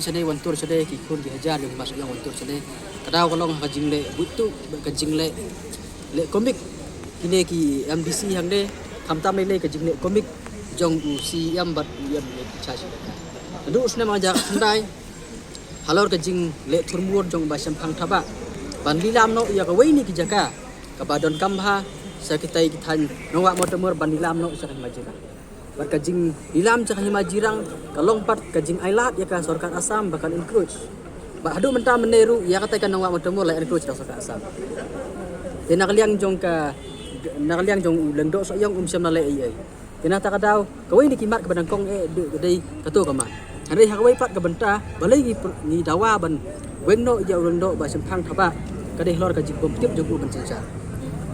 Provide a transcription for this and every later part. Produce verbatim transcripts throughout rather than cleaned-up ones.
Shane wan tur shane, ki khun ki hajar jong Hima Sohiong wan tur shane. Ka daw ka long ha ka jingleh buit tuh, ka jingleh leh komik. Kine ki M D C hangne, khamtam lei lei ka jingleh komik jong u C E M bad u M L A in charge. Naduh u snem ar hajar khatkhyndai, halor ka jingleh thurmur jong u Bah Shemphang Thabah ban lilam noh ïa kawei na ki jaka kaba donkam bha sha kitai ki thaiñ Nongwah Mawtamur ban lilam noh sha ka Hima Jirang. Bad ka jinglilam sha ka Hima Jirang ka long pat ka jingailad ïa ka sorkar Assam ba kan encroach. Bad haduh mynta mynne ruh ïa katai ka Nongwah Mawtamur la encroach da ka sorkar Assam. Te na ka liang jong ka, na ka liang jong u Lyngdoh Sohiong um shym la leh ei ei. Te na kata ka daw, kawei na ki mat kaba nyngkong eh dei, dei kato ka mat. Hynrei ha kawei pat ka bynta, balei ngi pr-, ngi dawa ban weng noh ïa u Lyngdoh Bah Shemphang Thabah, ka dei halor ka jingbymtip jong u ban synshar.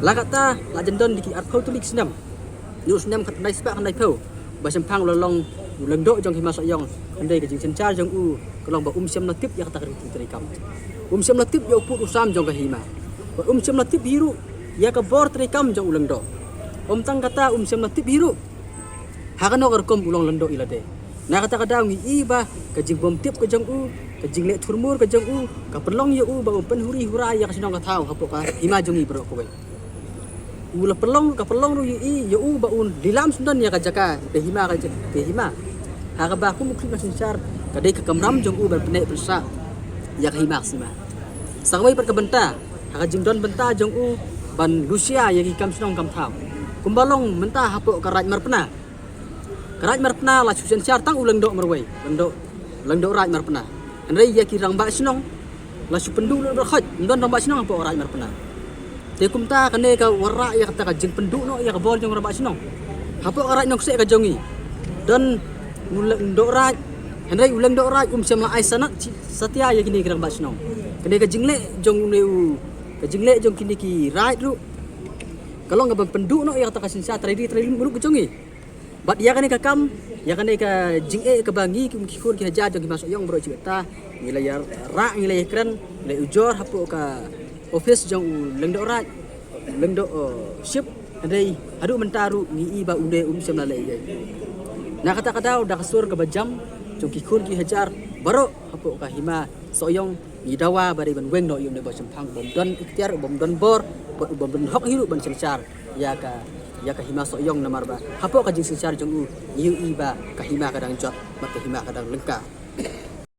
La katta, la jan don da ki arphew tylli ki snem. Ïa u snem khatkhyndai spah khyndaiphew, Bah Shemphang u la long u Lyngdoh jong Hima Sohiong, hynrei ka jingsynshar jong u ka long ba um shym la tip ïa kata ka riti treikam. Um shym la tip ïa u pud u sam jong ka hima. Bad um shym la tip hi ruh ïa ka bor treikam jong u Lyngdoh. Ym tang kata, um shym la tip hi ruh ha kano ka rukom u long Lyngdoh ïa lade. Na kata ka daw ngi i ba ka jingbymtip ka jong u, ka jingleh thurmur ka jong u, ka pynlong ïa u ba um pynhuri hura ïa ka shnong ka thaw hapoh ka hima jong ngi baroh kawei. U la pynlong, ka pynlong ruh ïa i, ïa u ba un lilam syndon ïa ka jaka, ka hima, ka jaka, ka hima. Ha kaba kum u khlieh ban synshar, ka dei ka kamram jong u ban pynneh pynsah ïa ka hima ka sima. Sa kawei pat ka bynta, ha ka jingdon bynta jong u ban lushia ïa ki kam shnong kam thaw. Kumba long mynta hapoh ka Raid Marpna. Ka Raid Marpna la shu synshar tang u Lyngdoh marwei, Lyngdoh, Lyngdoh Raid Marpna. Hynrei ïa ki rangbah shnong la shu pynduh lut ba khot, ym don rangbah shnong hapoh ka Raid Marpna. Te kumta kane ka wanrah ïa kata ka jingpynduh noh ïa ka bor jong rangbah shnong. Hapoh ka Raid Nongkseh ka jong ngi don u Lyngdoh Raid, hynrei u Lyngdoh Raid um shym la ai sanad chi-, satia ïa kine ki rangbah shnong. Kane ka jingleh jong une u, ka jingleh jong kine ki raid ruh ka long kaba pynduh noh ïa kata ka synshar trai ri trai lum ka jong ngi. Bad ïa kane ka kam, ïa kane ka jingeh kaba ngi kum ki khun ki hajar jong Hima Sohiong baroh shi katta, ngi la ïa rah, ngi la ïa kren, ngi la ujor hapoh ka office jong u Lyngdoh Raid, Lyngdoh, uh, Chief, hynrei haduh mynta ruh ngi i ba une um shym la leh ei ei. Na kata ka daw da ka sur kaba jam jong ki khun ki hajar baroh hapoh ka Hima Sohiong, ngi dawa ba dei ban weng noh ïa une u Bah Shemphang, bym don iktiar, bym don bor, bym don hok hi ruh ban synshar ïa ka, ïa ka Hima Sohiong namar ba hapoh ka jingsynshar jong u ngi ïohi ba ka hima ka dang jot bad ka hima ka dang lyngkar.